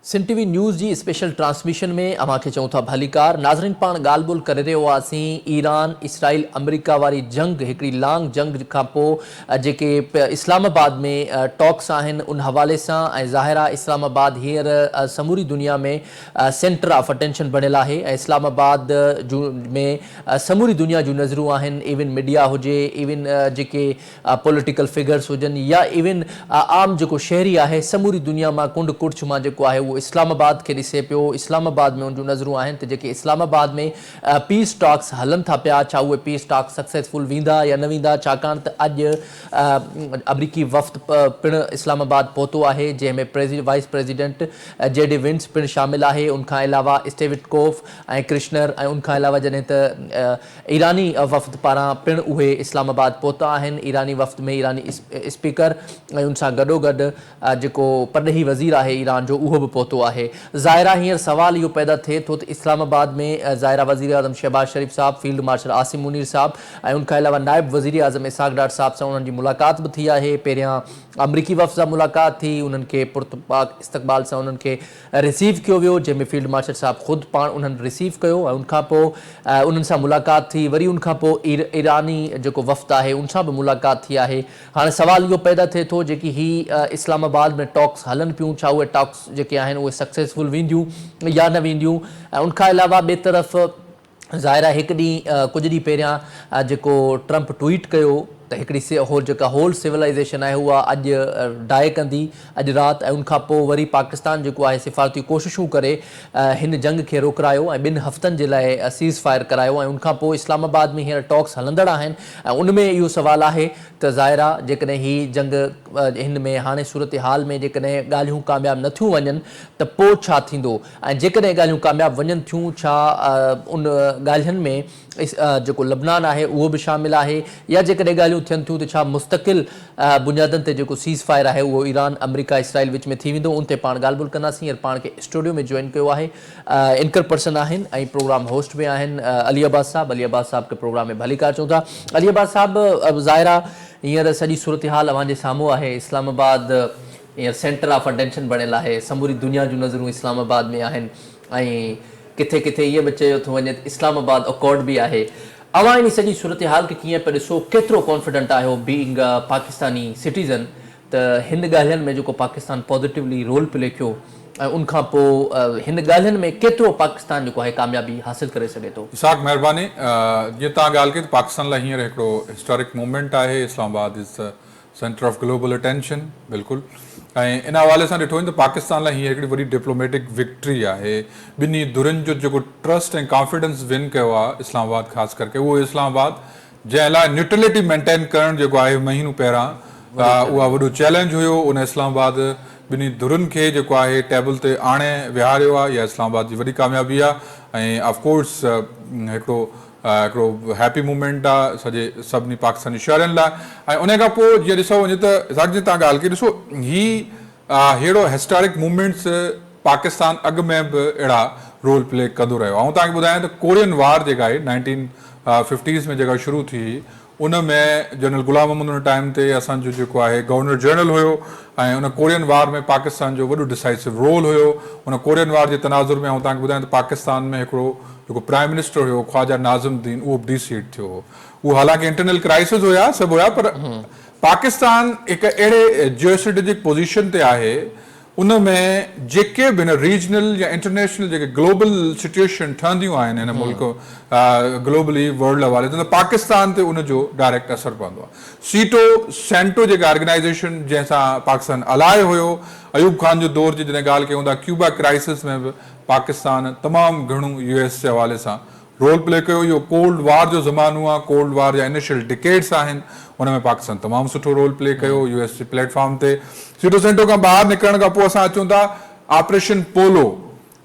سنڌ ٽي V news جي special transmission ۾ اوهان کي چئون ٿا ڀليڪار. ناظرين پاڻ ڳالهه ٻولهه ڪري رهيو هئاسين ايران اسرائيل آمريڪا واري جنگ هڪڙي لانگ جنگ کان پو جيڪي اسلام آباد ۾ ٽاڪس آهن ان حوالي سان ۽ ظاهر آهي اسلام آباد هينئر سموري دنيا ۾ سينٽر آف اٽينشن بڻيل آهي ۽ اسلام آباد جون ۾ سموري دنيا جون نظرون آهن ايون ميڊيا هجي ايون جيڪي پوليٽيڪل فگرز هجن يا ايون عام جيڪو شهري آهي سموري دنيا مان ڪنڊ ڪڙڇ مان جيڪو آهي اهو اسلام آباد کي ڏسي پيو اسلام آباد ۾ ان جون نظرون آهن ته جيڪي اسلام آباد ۾ پيس ٽاڪس هلن ٿا پيا ڇا اهي پيس ٽاڪس سڪسيسفل ويندا يا نه ويندا ڇاڪاڻ ته اڄ آمريڪي وفد پڻ اسلام آباد پهتو آهي جنهن ۾ vice president J D Vance پڻ شامل آهي ان کان علاوه اسٽيوٽڪوف ۽ ڪرشنر ۽ ان کان علاوه جڏهن ته ايراني وفد پاران پڻ اهي اسلام آباد پهتا آهن، ايراني وفد ۾ ايراني اسپيڪر ۽ ان سان گڏوگڏ جيڪو پرڏيهي وزير آهي ايران جو اهو به پهتو آهي. ظاهر آهي هينئر سوال اهو پيدا ٿئي ٿو ته اسلام آباد ۾ ظاهر آهي وزيراعظم شهباز شريف صاحب، فيلڊ مارشل عاصم منير صاحب ۽ ان کان علاوه نائب وزيراعظم اسحاق ڊار صاحب سان انهن جي ملاقات به ٿي آهي، پهريان آمريڪي وفد سان ملاقات ٿي، انهن کي پرتپاڪ استقبال سان انهن کي رسيو ڪيو ويو جنهن ۾ فيلڊ مارشل صاحب خود پاڻ انهن رسيو ڪيو ۽ ان کان پوء انهن سان ملاقات ٿي وري ان کان پوء ايراني جيڪو وفد آهي ان سان به ملاقات ٿي آهي هاڻي سوال اهو پيدا ٿئي ٿو جيڪي هي اسلام آباد ۾ ٽاڪس هلن پيون ڇا اهي ٽاڪس جيڪي آهن اهي سڪسيسفل وينديون يا نه وينديون ۽ ان کان علاوه ٻئي طرف ظاهر آهي هڪ ڏينهن ڪجهه ڏينهن پهريان جيڪو ٽرمپ ٽوئيٽ ڪيو ته هڪڙي هو جيڪا هول سولائيزيشن آهي اها اڄ ڊاء ڪندي اڄ رات ۽ ان کان پوء وري پاڪستان جيڪو آهي سفارتي ڪوششون ڪري هن جنگ کي روڪرايو ۽ ٻن هفتن جي لاء سيز فائر ڪرايو ۽ ان کان پوء اسلام آباد ۾ هينئر ٽاڪس هلندڙ آهن ۽ ان ۾ اهو سوال آهي ته ظاهر آهي جيڪڏهن هي جنگ هن ۾ هاڻي صورتحال ۾ جيڪڏهن ڳالهيون ڪامياب نه ٿيون وڃن ته پوء ڇا ٿيندو ۽ جيڪڏهن ڳالهيون ڪامياب وڃن ٿيون ڇا ان ڳالهين ۾ جيڪو لبنان آهي اهو به شامل آهي يا جيڪڏهن ڳالهيون ٿين ٿيون ته ڇا مستقل بنيادن تي جيڪو سيز فائر آهي اهو ايران آمريڪا اسرائيل وچ ۾ ٿي ويندو ان تي پاڻ ڳالهه ٻولهه ڪنداسين هينئر پاڻ کي اسٽوڊيو ۾ جوائن ڪيو آهي اينڪر پرسن آهن ۽ پروگرام هوسٽ به آهن علي عباس صاحب علي عباس صاحب کي پروگرام ۾ ڀليڪار چئون ٿا علي عباس صاحب ظاهر آهي هينئر سڄي صورتحال اوهان جي سامهون آهي اسلام آباد هينئر سينٽر آف اٽينشن بڻيل آهي، سموري دنيا جون نظرون اسلام آباد ۾ آهن ۽ ڪٿي ڪٿي ائين به چيو ٿو وڃي ته اسلام آباد اڪارڊ به آهي. اوهان انهي سڄي صورتحال کي ڪيئن پيا ڏسو، ڪيترو ڪانفيڊنٽ آهيو بيئنگ ا پاڪستاني سٽيزن ته هن ڳالهين ۾ جيڪو پاڪستان پازيٽولي رول پلي ڪيو ۽ ان کان پوء هن ڳالهين ۾ ڪيترو پاڪستان جيڪو آهي ڪاميابي حاصل ڪري سگهي ٿو؟ اسحاق مهرباني جيئن توهان ڳالهه ڪئي ته پاڪستان لاء هينئر هڪڙو هسٽارڪ مومينٽ آهي Islamabad is centre of global attention بلڪل ۽ ان حوالي سان ڏٺو وڃي ته پاڪستان لاء هيء هڪڙي وڏي ڊپلوميٽڪ وڪٽري آهي ٻنهي ڌرين جو جيڪو ٽرسٽ ۽ ڪانفيڊنس ون ڪيو آهي اسلام آباد خاص ڪرڪي اهو اسلام آباد جنهن لاء نيوٽرلٽي مينٽين ڪرڻ جيڪو آهي مهينو پهريان اها وڏو چئلينج هيو ان اسلام آباد ٻنهي ڌرين کي جيڪو آهي ٽيبل تي آڻي ويهاريو آهي اها اسلام آباد جي وڏي ڪاميابي آهي ۽ آف ڪورس هڪڙو هڪڙو هيپي مومينٽ آ سڄي سڀني پاڪستاني شهرين لاء ۽ انهي کان پوء جيئن ڏسو وڃي ته اسحاق جي تان ڳالهه ڪئي ڏسو هي ههڙو هسٽارڪ مومينٽس پاڪستان اڳ ۾ به اهڙا رول پلي ڪندو رهيو آئون توهان کي ٻڌايان ته ڪورين وار جيڪا آهي نائنٽين ففٽيز ۾ جيڪا شروع ٿي هئي ان ۾ جنرل غلام محمد ان ٽائيم تي اسان جو جيڪو آهي گورنر جنرل هيو ۽ ان ڪورين وار ۾ پاڪستان جو وڏو ڊسائسو رول هيو ان ڪورين وار جي تناظر ۾ آئون توهان کي ٻڌايان ته پاڪستان ۾ هڪڙو جيڪو پرائم منسٽر هيو خواجه ناظم الدين اهو به ڊي سيٽ ٿيو هو اهو حالانڪه انٽرنل ڪرائسز هيا سڀ هيا پر پاڪستان هڪ اهڙي جيو اسٽريٽجڪ پوزيشن تي آهي ان ۾ جيڪي به هن ريجنل يا انٽرنيشنل جيڪي گلوبل سچوئيشن ٺهنديون آهن هن ملڪ گلوبلي ورلڊ حوالي سان ته پاڪستان تي ان جو ڊائريڪٽ اثر پوندو آهي. سيٽو سينٽو جيڪا آرگنائيزيشن جنهن سان پاڪستان الائي هيو ايوب خان جو دور جي جڏهن ڳالهه ڪيون ٿا ڪيوبا ڪرائسس ۾ به پاڪستان تمام گهڻو يو ايس جي حوالي سان رول پلي ڪيو اهو ڪولڊ وار جو زمانو آهي ڪولڊ وار جا انيشل ڊڪيڊس آهن ان ۾ پاڪستان تمام سٺو رول پلي ڪيو يو ايس جي پليٽ فارم تي سيٽو سينٽو کان ٻاهر نڪرڻ کان پوء اسان اچون ٿا operation polo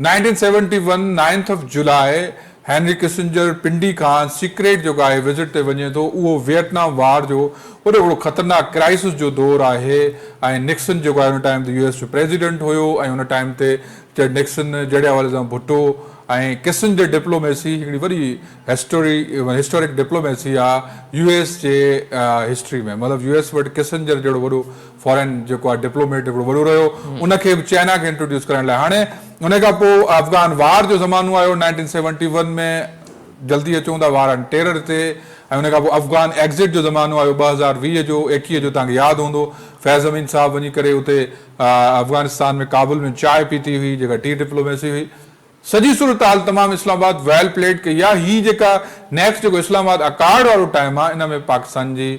nineteen seventy one ninth of July Henry Kissinger Pindi کان سيڪريٽ جيڪو آهي وزٽ تي وڃي ٿو اهو ويٽنام وار جو وڏو هڪڙو خطرناڪ ڪرائسس جو دور آهي ۽ نڪسن جيڪو آهي ان ٽائيم تي يو ايس جو پريزيڊنٽ هيو ۽ ان ٽائيم تي نڪسن جهڙي حوالي سان ڀٽو ۽ ڪسنجر ڊپلوميسي هڪڙي وڏي هسٽوري هسٽورڪ ڊپلوميسي آ يو ايس جي هسٽري ۾ مطلب يو ايس وٽ ڪسنجر جهڙو وڏو فارين جيڪو آ ڊپلوميٽ هڪڙو وڏو رهيو ان کي به چائنا کي انٽروڊيوس ڪرائڻ لاء هاڻي ان کان پوء افغان وار جو زمانو آيو نائنٽين سيونٽي ون ۾ جلدي اچون ٿا وار آن ٽيرر تي ۽ ان کان پوء افغان ايگزٽ جو زمانو آيو 2020 جو 21 جو توهان کي ياد هوندو فيض امين صاحب وڃي ڪري اتي افغانستان ۾ ڪابل ۾ چانهه پيتي هئي جيڪا ٽي ڊپلوميسي هئي سڄي صورتحال تمام اسلام آباد ويل پليڊ ڪئي آهي هي جيڪا نيڪسٽ جيڪو اسلام آباد اڪارڊ وارو ٽائيم آهي ان ۾ پاڪستان جي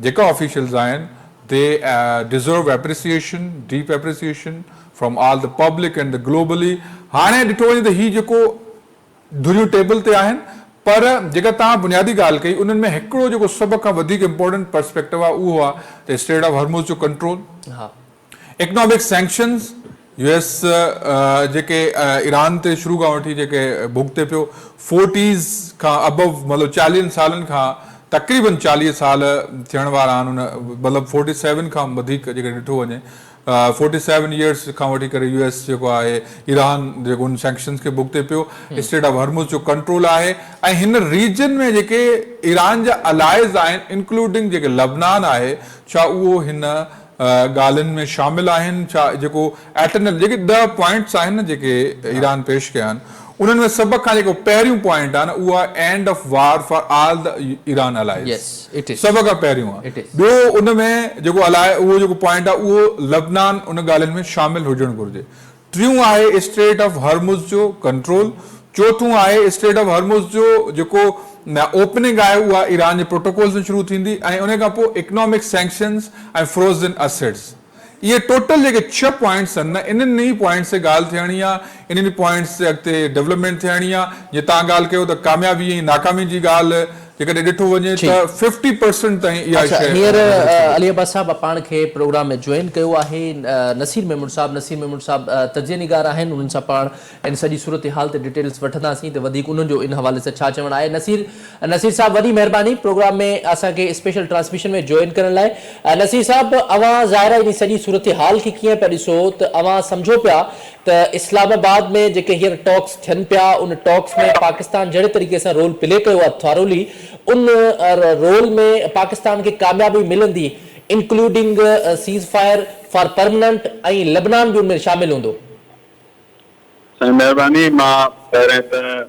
جيڪا آفيشلز آهن they deserve appreciation deep appreciation from all the public and the globally هاڻي ڏٺو وڃي ته هي جيڪو ڌريون ٽيبل تي آهن پر جيڪا توهان بنيادي ڳالهه ڪئي انهن ۾ هڪڙو جيڪو سڀ کان وڌيڪ امپورٽنٽ پرسپيڪٽو آهي اهو آهي ته اسٽريٽ آف هرمز جو control, economic sanctions, U S جيڪي ايران تي شروع کان وٺي جيڪي ڀڳتي پيو فورٽيز کان ابو مطلب چاليهن سالن کان تقريبن 40 سال ٿيڻ وارا آهن ان مطلب فورٽي سيون کان وڌيڪ جيڪڏهن ڏٺو وڃي فورٽي سيون ايئرس کان وٺي ڪري يو ايس جيڪو آهي ايران جيڪو ان سينڪشنز کي ڀڳتي پيو اسٽيٽ آف هرمز جو ڪنٽرول آهي ۽ هن ريجن ۾ جيڪي ايران جا الائز آهن انڪلوڊنگ جيڪي لبنان آهي ڇا اهو هن ڳالهين ۾ شامل آهن ڇا جيڪو ايٽرنل جيڪي 10 پوائنٽس آهن نه جيڪي ايران پيش ڪيا آهن انهن ۾ سڀ کان جيڪو پهريون پوائنٽ آهي نه اهو آهي end of war for all the Iran allies سڀ کان پهريون آهي ٻيو ان ۾ جيڪو الائي اهو جيڪو پوائنٽ آهي اهو لبنان ان ڳالهين ۾ شامل هجڻ گهرجي ٽيون آهي اسٽريٽ آف هرمز جو ڪنٽرول، چوٿون آهي اسٽريٽ آف هرمز جو جيڪو اوپننگ آهي اها ايران جي پروٽوڪولز ۾ شروع ٿيندي ۽ ان کان پوء اڪنامڪ سينڪشنز ۽ فروزن اسيٽس اهي ٽوٽل جيڪي ڇهه پوائنٽس آهن نه انهن ئي پوائنٽس تي ڳالهه ٿيڻي آهي انهن ئي پوائنٽس تي اڳتي ڊولپمينٽ ٿيڻي آهي جيئن توهان ڳالهه ڪيو ته ڪاميابي ۽ ناڪامي جي ڳالهه جيڪڏهن ڏٺو وڃي ته ففٽي پرسنٽ تائين اها اڇا شيء هينئر نظر اچي ٿي. علي عباس صاحب پاڻ کي پروگرام ۾ جوائن ڪيو آهي نصير ميمڻ صاحب نصير ميمڻ صاحب تجزيه نگار آهن انهن سان پاڻ ان سڄي صورتحال تي ڊيٽيلز وٺنداسين ته وڌيڪ انهن جو ان حوالي سان ڇا چوڻ آهي نصير نصير صاحب وڏي مهرباني پروگرام ۾ اسان کي اسپيشل ٽرانسميشن ۾ جوائن ڪرڻ لاء نصير صاحب اوهان ظاهر آهي ان سڄي صورتحال کي ڪيئن پيا ڏسو ته اوهان سمجهو پيا ته اسلام آباد ۾ جيڪي هينئر ٽاڪس ٿين پيا ان ٽاڪس ۾ پاڪستان جهڙي طريقي سان رول پلي ڪيو آهي ٿارولي ان رول ۾ پاڪستان کي ڪاميابي ملندي including cease fire for permanent ۽ لبنان به ان ۾ شامل هوندو. سائين مهرباني مان پهرين ته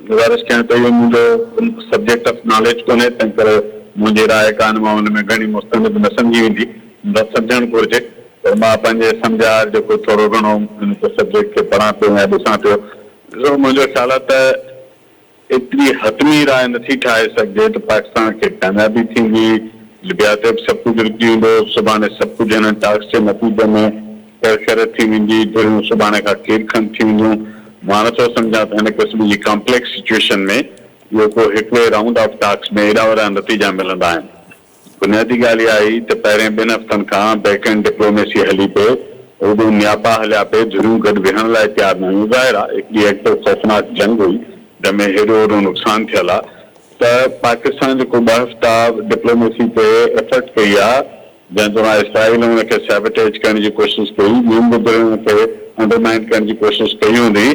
گذارش ڪيان ته اهو منهنجو سبجيڪٽ آف ناليج ڪونهي تنهن ڪري منهنجي راء ڪانه مان ان ۾ گهڻي مستند نه سمجهي ويندي نه سمجهڻ گهرجي پر مان پنهنجي سمجهه آهر جيڪو ٿورو گهڻو ان سبجيڪٽ کي پڙهان پيو يا ڏسان پيو سو منهنجو خيال آهي ته ايتري حتمي راء نٿي ٺاهي سگهجي ته پاڪستان کي ڪاميابي ٿيندي لبيا تي به سڀ ڪجهه رڪجي ويندو، سڀاڻي سڀ ڪجهه هنن ٽاڪس جي نتيجي ۾ خير خيريت ٿي ويندي، ڌريون سڀاڻي کان کير کنڊ ٿي وينديون. مان نٿو سمجهان ته هن قسم جي ڪامپليڪس سچوئيشن ۾ اهو ڪو هڪڙي رائونڊ آف ٽاڪس ۾ ايڏا وڏا نتيجا ملندا آهن. بنيادي ڳالهه اها آهي ته پهرين ٻن هفتن کان بيڪ اينڊ ڊپلوميسي هلي پئي، هوڏو نياپا هليا پئي، ڌريون گڏ ويهڻ لاء تيار نه هيون. ظاهر آهي هڪڙي ايڪٽ آف خوفناڪ جنگ هئي جنهن ۾ هيڏو وڏو نقصان ٿيل آهي. ته پاڪستان جيڪو ٻه هفتا ڊپلوميسي تي ايفرٽ ڪئي آ جنهن دوران اسرائيل ان کي سيبوٽيج ڪرڻ جي ڪوشش ڪئي ٻين به ڌرين ان کي انڊرمائن ڪرڻ جي ڪوشش ڪئي هوندي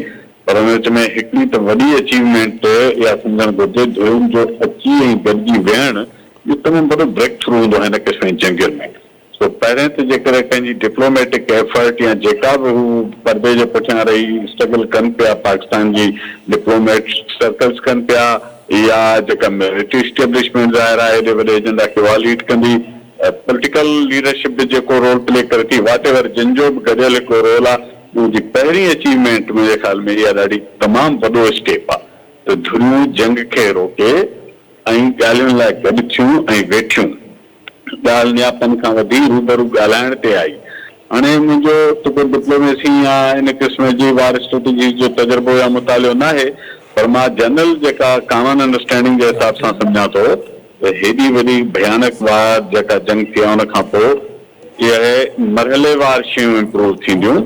پر ان وچ ۾ هڪڙي ته وڏي اچيومينٽ اها سمجهڻ گهرجي ڌرين جو اچي ۽ گڏجي ويهڻ اهو تمام وڏو بريڪ ٿرو هوندو آهي هن قسم جي جنگين ۾ سو پهرين ته جيڪڏهن ڪنهن جي ڊپلوميٽڪ ايفرٽ يا جيڪا به هو پردي جي پٺيان رهي اسٽرگل ڪن پيا پاڪستان جي ڊپلوميٽ سرڪلز ڪن پيا يا جيڪا ملٽري اسٽيبلشمينٽ ظاهر آهي هيڏي وڏي ايجنڊا کي اها ليڊ ڪندي پوليٽيڪل ليڊرشپ به جيڪو رول پلي ڪري ٿي واٽ ايور جن جو به گڏيل هڪڙو رول آهي ان جي پهرين اچيومينٽ منهنجي خيال ۾ اها ڏاڍي تمام وڏو اسٽيپ آهي ته ڌريون جنگ کي روڪي ۽ ڳالهين لاء گڏ ٿيون ۽ ويٺيون. ڳالهه نياپن کان وڌي روبرو ڳالهائڻ تي آئي. هاڻي منهنجو ته ڪو ڊپلوميسي يا ان قسم جي وار اسٽريٽجيز جو تجربو يا مطالعو ناهي پر مان جنرل جيڪا ڪامن انڊرسٽينڊنگ جي حساب سان سمجهان ٿو ته هيڏي وڏي ڀيانڪ وار جيڪا جنگ ٿي آهي ان کان پوء اهي مرحليوار شيون امپروو ٿينديون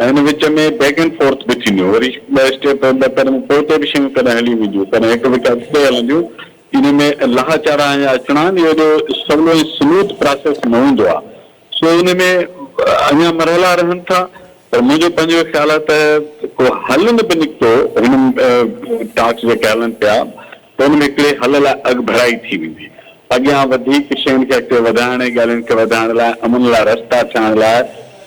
۽ ان وچ ۾ بيڪ اينڊ فورٿ به ٿينديون وري ٻه اسٽيپ ٻه قدم پوئتي به شيون ڪڏهن هليون وينديون ڪڏهن هڪ وک اڳتي هلنديون ان ۾ لاها چاڙها ۽ اچڻا آهن، اهو ايڏو سولو ۽ سموٿ پراسيس نه هوندو آهي، سو ان ۾ اڃا مرحلا رهن ٿا. پر منهنجو پنهنجو خيال آهي ته ڪو حل نه به نڪتو هن ٽاڪس جيڪي هلن پيا ته ان ۾ هڪڙي حل لاء اڳڀرائي ٿي ويندي. اڳيان وڌيڪ شين کي اڳتي وڌائڻ ۽ ڳالهين کي وڌائڻ لاء امن لاء رستا ٺاهڻ لاء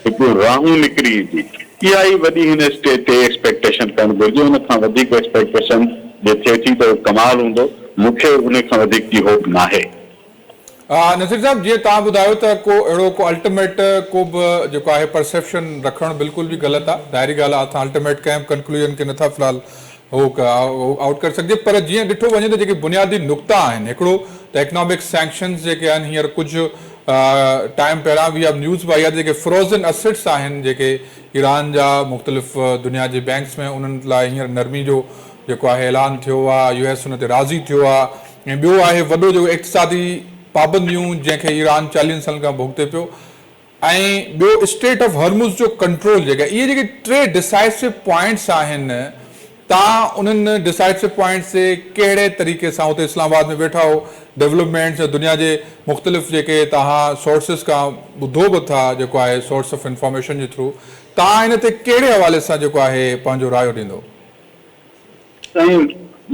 هڪڙيون راهون نڪري ايندي. اها ئي وڏي هن اسٽيج تي ايڪسپيڪٽيشن ڪرڻ گهرجي. ان کان وڌيڪ ايڪسپيڪٽيشن جي ٿئي ٿي ته اهو ڪمال هوندو. مون کي ان کان وڌيڪ جي هوپ ناهي. نصير صاحب جيئن توهان ٻڌايو ته ڪو اهڙو ڪو الٽيميٽ ڪو به جيڪو آهي پرسيپشن رکڻ بلڪل به غلط آهي ظاهري ڳالهه آهي اسان الٽيميٽ ڪنهن به ڪنڪلوزن کي نٿا في الحال هو آئوٽ ڪري سگهجي پر جيئن ڏٺو وڃي ته جيڪي بنيادي نقطا آهن هڪڙو ته اڪنامڪ سينڪشنز جيڪي آهن هينئر ڪجهه ٽائيم پهريان به اها نيوز به آئي آهي ته جيڪي فروزن اسيٽس آهن جيڪي ايران جا مختلف دنيا جي بينڪس ۾ انهن لاء هينئر نرمي جو جيڪو آهي اعلان ٿيو آهي يو ايس ان تي راضي ٿيو آهي ۽ ٻيو آهي وڏو جيڪو اقتصادي پابنديون جنهن کي ايران چاليهن سالن کان ڀوڳتي پيو ۽ ٻيو اسٽريٽ آف هرمز جو ڪنٽرول جيڪا اهي جيڪي ٽي ڊسائسو پوائنٽس آهن تان انهن ڊسائسو پوائنٽس تي ڪهڙي طريقي سان اتي اسلام آباد ۾ ويٺا هو ڊولپمينٽس يا دنيا جي مختلف جيڪي تهان سورسز کان ٻڌو به ٿا جيڪو آهي سورس آف انفارميشن جي ٿرو تان ان تي ڪهڙي حوالي سان جيڪو آهي پنهنجو رايو ڏيندو. سائين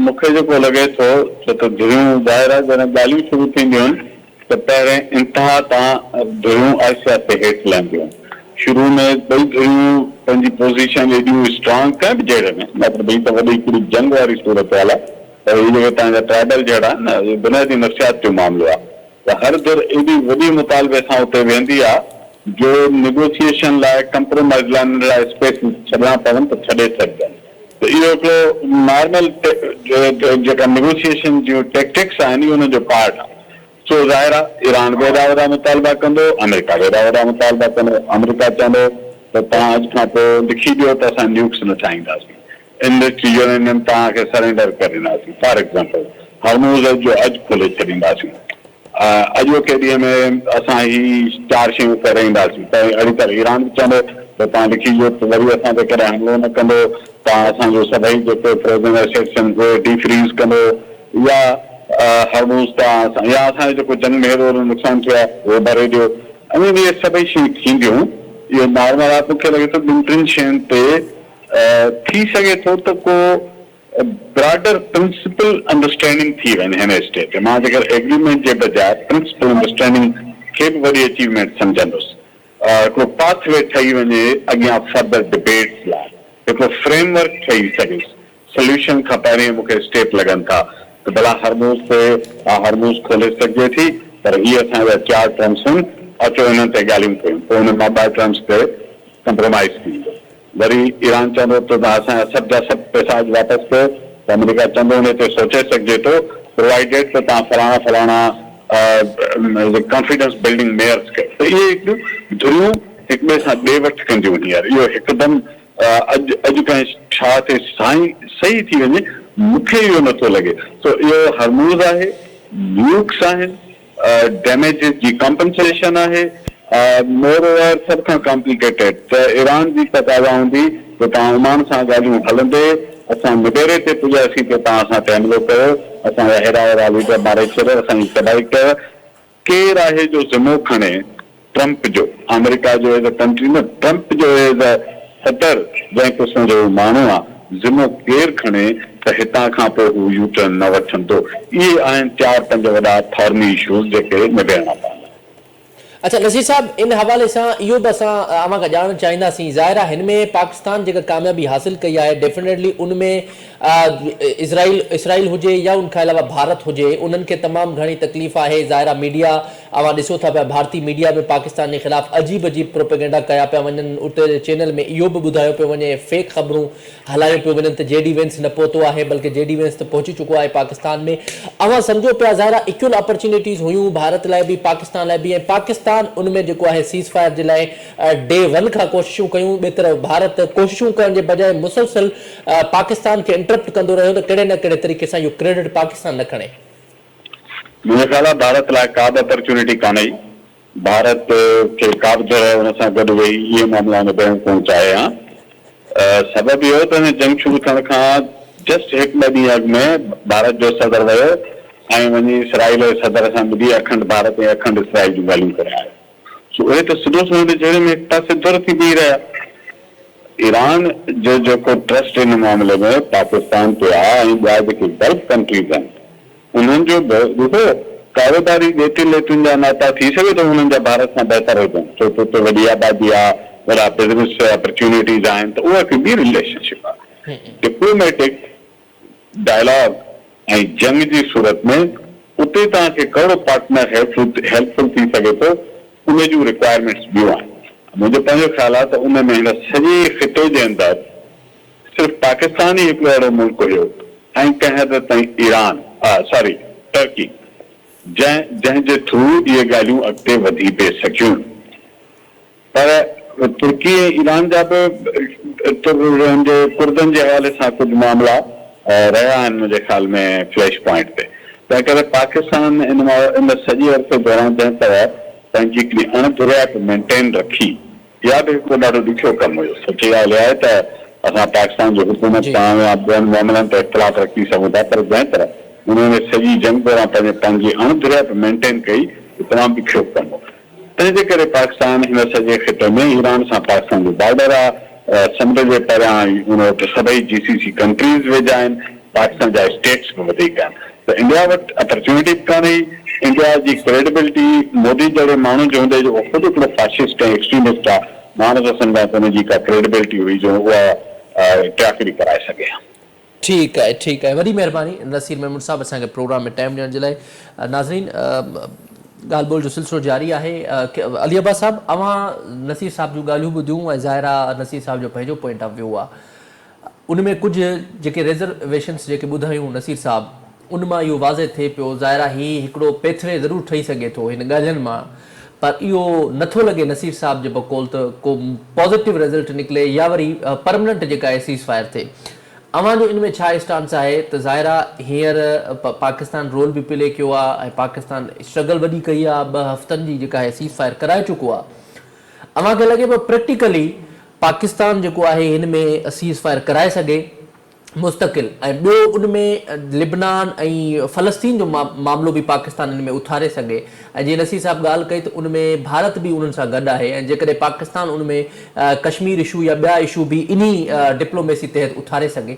مون کي جيڪو لڳي ٿو ڇو ته ڌريون ظاهر آهي جڏهن ڳالهيون شروع ٿينديون آهن ته پهرين انتها تان ڌريون آهستي آهستي هيٺ لهنديون آهن شروع ۾ ٻئي ڌريون پنهنجي پوزيشن ايڏيون اسٽرانگ ڪنهن به جهيڙي ۾ مطلب هي ته وڏي هڪڙي جنگ واري صورتحال آهي پر هي جيڪي توهان جا ٽرائبل جهيڙا آهن نه اهي بنيادي نفسيات جو معاملو آهي ته هر ڌر ايڏي وڏي مطالبي سان اتي ويهندي آهي جو نيگوسيئيشن لاء ڪمپرومائيز لاء ننڍڙا اسپيس ڇڏڻا پون ته ڇڏي ڇڏجن ته اهو هڪڙو نارمل جيڪا نيگوسيئيشن جون ٽيڪٽڪس آهن اهو انهن جو پارٽ آهي سو ظاهر آهي ايران به ايڏا وڏا مطالبا ڪندو آمريڪا به ايڏا وڏا مطالبا ڪندو آمريڪا چوندو ته توهان اڄ کان پوء لکي ڏيو ته اسان نيوڪس نه ٺاهينداسين انرچ يورينيم توهان کي سرينڊر ڪري ڏينداسين فار ايگزامپل هرموز جو اڄ کولي ڇڏينداسين. اڄوڪي ڏينهن ۾ اسان هي چار شيون ڪري اينداسين ته اهڙي طرح ايران به چوندو ته توهان لکي ڏيو ته وري اسان تي ڪڏهن حملو نه ڪندو، توهان اسان جو سڀئي جيڪي فروزن ايسيٽس آهن اهي ڊي فريز ڪندو يا هرموز تان اسان يا اسان جو جيڪو جنگ ۾ هيڏو وڏو نقصان ٿيو آهي اهو ڀري ڏيو ۽ اهي سڀئي شيون ٿينديون اهو نارمل آهي مون کي لڳي ٿو ٻن ٽن شين تي ٿي سگهي ٿو ته ڪو براڊر پرنسپل انڊرسٽينڊنگ ٿي وڃي هن اسٽيج تي مان جيڪر ايگريمينٽ جي بجاء پرنسپل انڊرسٽينڊنگ کي به وڏي اچيومينٽ سمجهندس هڪڙو پاٿ وي ٺهي وڃي اڳيان فردر ڊبيٽس لاء هڪڙو فريم ورڪ ٺهي سگهي سليوشن کان پهرين مون کي اسٽيپ لڳن ٿا ته ڀلا هرموز تي هرموز کولي سگهجي ٿي پر هي اسان جا چار ٽرمس هن اچو انهن تي ڳالهيون ڪيون پوء انهن مان ٻه ٽرمس تي ڪمپرومائز ٿي ويندو. وري ايران چوندو ته توهان اسان جا سڀ جا سڀ پئسا اڄ واپس ڪيو ته آمريڪا چوندو انهي تي سوچي سگهجي ٿو پرووائيڊيڊ ته توهان فلاڻا فلاڻا ڪانفيڊنس بلڊنگ ميئرز ڪيو ته اهي هڪڙيون ڌريون هڪ ٻئي سان ڏي وٺ ڪنديون هينئر اهو هڪدم اڄ اڄ ڪنهن ٺاهه تي سائين صحيح ٿي وڃي مون کي اهو نٿو لڳي سو اهو هرموز آهي نيوڪس آهن ڊيميجز جي ڪمپنسيشن آهي. مور اوور سڀ کان ڪامپليڪيٽيڊ ته ايران جي تقاضا هوندي ته توهان عمان سان ڳالهيون هلندي اسان نبيري تي پڄياسين ته توهان اسان تي حملو ڪيو، اسان جا هيڏا وڏا ليڊر ماري ڇڏيو، اسان جي تباهي ڪيو. ڪير آهي جو ذمو کڻي ٽرمپ جو، آمريڪا جو ايز اي ڪنٽري نه، ٽرمپ جو ايز اي صدر جنهن قسم جو هو ماڻهو آ، ذمو ڪير کڻي ته هتان کان پوء هو يو ٽرن نه وٺندو. اهي آهن چار پنج وڏا ٿارني اشوز جيڪي نبيرڻا پوندا. اڇا نصير صاحب ان حوالي سان اهو به اسان اوهان کان ڄاڻڻ چاهينداسين ظاهر آهي هن ۾ پاڪستان جيڪا ڪاميابي حاصل ڪئي آهي ڊيفنيٽلي ان ۾ اسرائيل اسرائيل هجي يا ان کان علاوه ڀارت هجي انهن کي تمام گهڻي تڪليف آهي ظاهر آهي ميڊيا اوهان ڏسو ٿا پيا ڀارتي ميڊيا ۾ پاڪستان جي خلاف عجيب عجيب پروپيگنڊا ڪيا پيا وڃن اتي جي چينل ۾ اهو به ٻڌايو پيو وڃي ۽ فيڪ خبرون هلايون پيون وڃن ته جي ڊي وينس نه پهتو آهي بلڪه جي ڊي وينس ته پهچي چڪو آهي پاڪستان ۾ اوهان سمجهو پيا ظاهر آهي ايڪول اپرچونيٽيز هيون ڀارت لاء به پاڪستان لاء به ۽ پاڪستان ان ۾ جيڪو آهي سيز فائر جي لاء ڊي ون کان ڪوششون ڪيون ٻئي طرف ڀارت ڪوششون ڪرڻ جي بجاء مسلسل پاڪستان کي انٽرپٽ ڪندو رهيو ته ڪهڙي نه ڪهڙي طريقي سان اهو ڪريڊٽ پاڪستان نه کڻي. منهنجو خيال آهي ڀارت لاء ڪا به اپرچونٽي ڪانه هئي. ڀارت کي ڪا به ڌر ان سان گڏ ويهي اهي معاملا نڀائڻ ڪونه چاهي ها. سبب اهو ته هن جنگ شروع ٿيڻ کان جسٽ هڪ ٻه ڏينهن اڳ ۾ ڀارت جو صدر ويو ۽ وڃي اسرائيل جي صدر سان ملي اکنڊ ڀارت ۽ اکنڊ اسرائيل جون ڳالهيون ڪري آيو. سو اهي ته سڌو سنئون جهيڙي ۾ هڪ پاسي ڌر ٿي بيهي رهيا. ايران جو جيڪو ٽرسٽ ان معاملي ۾ پاڪستان تي آ ۽ ٻيا جيڪي گلف ڪنٽريز آهن انهن جو به ڏسو ڪاروباري ڏيتين ليتين جا ناتا ٿي سگهي ٿو انهن جا ڀارت سان بهتر هجن ڇو ته اتي وڏي آبادي آ وڏا بزنس اپرچونيٽيز آهن ته اها هڪ ٻي رليشن شپ آ ڊپلوميٽڪ ڊائلاگ ۽ جنگ جي صورت ۾ اتي توهان کي ڪهڙو پارٽنر هيلپ فل ٿي سگهي ٿو ان جون رڪوائرمينٽس ٻيون آهن. منهنجو پنهنجو خيال آهي ته ان ۾ هن سڄي خطي جي اندر صرف پاڪستان ئي هڪڙو اهڙو ملڪ هيو ۽ ڪنهن حد تائين ايران ساري ٽرڪي جنهن جنهن جي ٿرو اهي ڳالهيون اڳتي وڌي پئي سگهيون. پر ترڪي ۽ ايران جا به ترن جي ڪردن جي حوالي سان ڪجهه معاملا رهيا آهن منهنجي خيال ۾ فليش پوائنٽ تي. تنهن ڪري پاڪستان ان ان سڄي عرصي دوران جنهن طرح پنهنجي هڪڙي اڻ ڌريائپ مينٽين رکي اها به هڪڙو ڏاڍو ڏکيو ڪم هيو. سچي ڳالهه اها آهي ته اسان پاڪستان جي حڪومت سان يا ٻين معاملن تي اختلاف رکي سگهون ٿا پر جنهن طرح انهن سڄي جنگ دوران پنهنجي پنهنجي اڻ ڌريائپ مينٽين ڪئي اهو تمام ڏکيو ڪم هو. تنهن جي ڪري پاڪستان هن سڄي خطي ۾ ايران سان پاڪستان جو بارڊر آ، سمنڊ جي پريان ئي ان وٽ سڀئي جي سي سي ڪنٽريز ويجها آهن، پاڪستان جا اسٽيٽس به وڌيڪ آهن ته انڊيا وٽ اپرچونٽي به ڪانه هئي، انڊيا جي ڪريڊبلٽي مودي جهڙي ماڻهو جي هوندي جيڪو خود هڪڙو فاشسٽ ۽ ايڪسٽريمسٽ آ، مان نٿو سمجهان ته ان جي ڪا ڪريڊبلٽي هئي جو اها ٽياڪڙي ڪرائي سگهي ها. ٺيڪ آهي ٺيڪ آهي وڏي مهرباني نصير محمود صاحب اسان کي پروگرام ۾ ٽائيم ڏيڻ جي لاء ناظرين ڳالهه ٻولهه جو سلسلو جاري آهي علي عباس صاحب اوهان نصير صاحب جون ڳالهيون ٻڌيون ۽ ظاهر آهي نصير صاحب جو پنهنجو پوائنٽ آف ويو آهي ان ۾ ڪجهه جيڪي ريزرويشنس جيڪي ٻڌايون نصير صاحب ان مان اهو واضح ٿئي پيو ظاهر آهي هي هڪڙو پيٿوي ضرور ٺهي سگهي ٿو هن ڳالهين مان پر اهو نٿو لڳي نصير صاحب جي بقول ته ڪو پازيٽو رزلٽ نڪلي يا وري پرمننٽ جيڪا آهي سيز فائر ٿئي. اوهان جو ان ۾ ڇا اسٽانس آهي ته ظاهر آهي هينئر پاڪستان رول به پلي ڪيو آهي ۽ پاڪستان اسٽرگل وڏي ڪئي آهي ٻه هفتن جي جيڪا آهي سيز فائر ڪرائي چڪو آهي اوهان کي لڳي پيو پريڪٽيڪلي پاڪستان جيڪو آهي هن ۾ سيز فائر ڪرائي سگهي مستقل ۽ ٻيو ان ۾ لبنان ۽ فلسطين جو معاملو به پاڪستان ان ۾ اٿاري سگهي ۽ جيئن نصير صاحب ڳالهه ڪئي ته ان ۾ ڀارت به انهن سان گڏ آهي ۽ جيڪڏهن پاڪستان ان ۾ ڪشمير اشو يا ٻيا اشو به انهي ڊپلوميسي تحت اٿاري سگهي.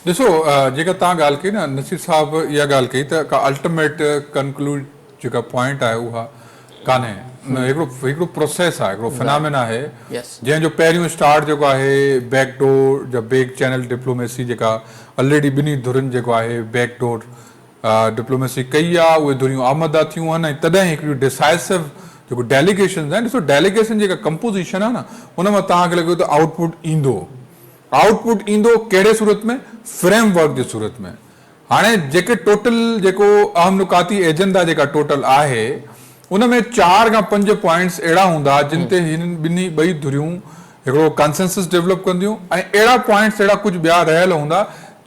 ڏسو جيڪا توهان ڳالهه ڪئي نه نصير صاحب اها ڳالهه ڪئي ته ڪا الٽيميٽ ڪنڪلوڊ جيڪا پوائنٽ آهي اها ڪانهي هڪڙو هڪڙو پروسيس آهي هڪڙو فنامين آهي جنهن جو پهريون اسٽارٽ جيڪو آهي بيڪ ڊور يا بيڪ چينل ڊپلوميسي جيڪا الريڊي ٻنهي ڌرين جيڪو آهي بيڪ ڊور ڊپلوميسي ڪئي آهي اهي ڌريون آمده ٿيون آهن ۽ تڏهن هڪڙيون ڊسائسو جيڪو ڊيليگيشنز آهن ڏسو ڊيليگيشن جيڪا ڪمپوزيشن آهي نه ان مان توهان کي لڳي ٿو آئوٽ پٽ ايندو آئوٽ پٽ ايندو ڪهڙي صورت ۾ فريم ورڪ جي صورت ۾ هاڻي جيڪي ٽوٽل جيڪو اهم نڪاتي ايجندا جيڪا ٽوٽل آهي ان ۾ چار کان پنج پوائنٽس اهڙا هوندا جن تي هنن ٻنهي ٻئي ڌريون هڪڙو ڪنسنسس ڊولپ ڪنديون ۽ اهڙا پوائنٽس اهڙا ڪجهه ٻيا رهيل هوندا